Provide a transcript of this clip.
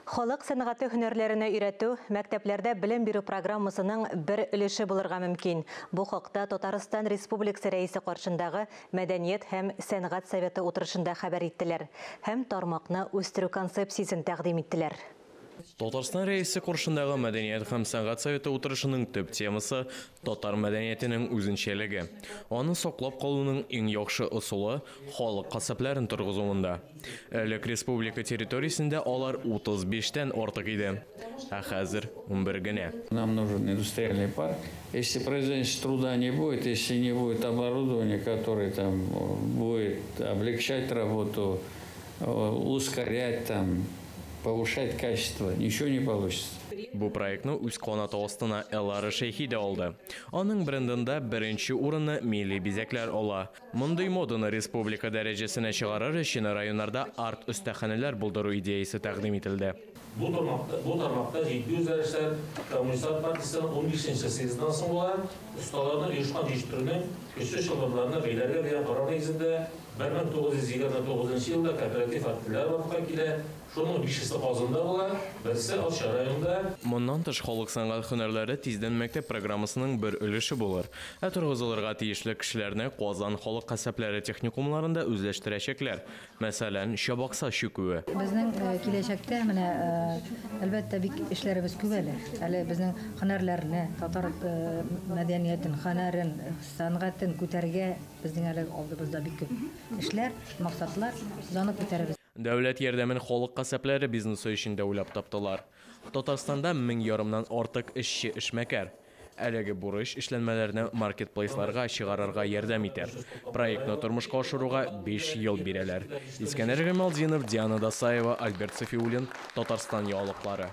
Халык сәнгате һөнәрләренә өйрәтү мәктәпләрдә белем бирү программасының бер өлеше булырга мөмкин. Бу хакта Татарстан Республикасы Рәисе каршындагы Мәдәният һәм сәнгать советы утырышында хәбәр иттеләр һәм тармакны үстерү концепциясен тәкъдим иттеләр. Татарстан Рәисе каршындагы Мәдәният һәм сәнгать советы утырышының төп темасы татар мәдәниятенең үзенчәлеге. Аны саклап калуның иң яхшы ысулы халык касапларын торгызуында. Элек республика территориясендә алар 35тән артык иде. Ә хәзер 11 генә. Нам нужен индустриальный парк. Если производительность труда не будет, если не будет оборудования, которое там будет облегчать работу, ускорять там, повышать качество, ничего не получится. Бу проектны үз канаты астына Элара Шәйхи дә алды. Аның брендында беренче урынны милли бизәкләр ала. Мондый моданы республика дәрәҗәсенә чыгарыр өчен районнарда арт-остаханәләр булдыру идеясе тәкъдим ителде. Бу тармакта җитди үзгәрешләр Коммунистлар партиясенең 15 съездыннан соң була. Осталарны оешкан җитештерүнең көчле чылбырларына бәйләргә дигән карар нигезендә 1929 елда кооператив артельләр барлыкка килә. Шуның бишесе Казанда була, берсе Арча районында. Моннан тыш, халык сәнгать һөнәрләре тиздән мәктәп программасының бер өлеше булыр. Ә торгызылырга тиешле кешеләрне Казан халык кәсепләре техникумларында үзләштерәчәкләр. Мәсәлән, чабакса чүкүе. Безнең киләчәктә менә, әлбәттә, бик эшләребез күп әле. Әле безнең һөнәрләрне, татар мәдәниятен, һөнәрен, сәнгатен күтәрергә безнең әле алдыбызда бик күп эшләр, максатлар, без аны күтәрәбез. Дәүләт ярдәмен халык кәсепләре бизнесы өчен дә уйлап таптылар. Татарстанда 1500-нан артык эшче эшмәкәр. Әлеге бурыч эшләнмәләрне маркетплейсларга чыгарырга ярдәм итәр. Проектны тормышка ашыруга 5 ел бирәләр. Искәндәр Гыймалтдинов, Диана Дасаева, Альберт Софиуллин, Татарстан яңалыклары.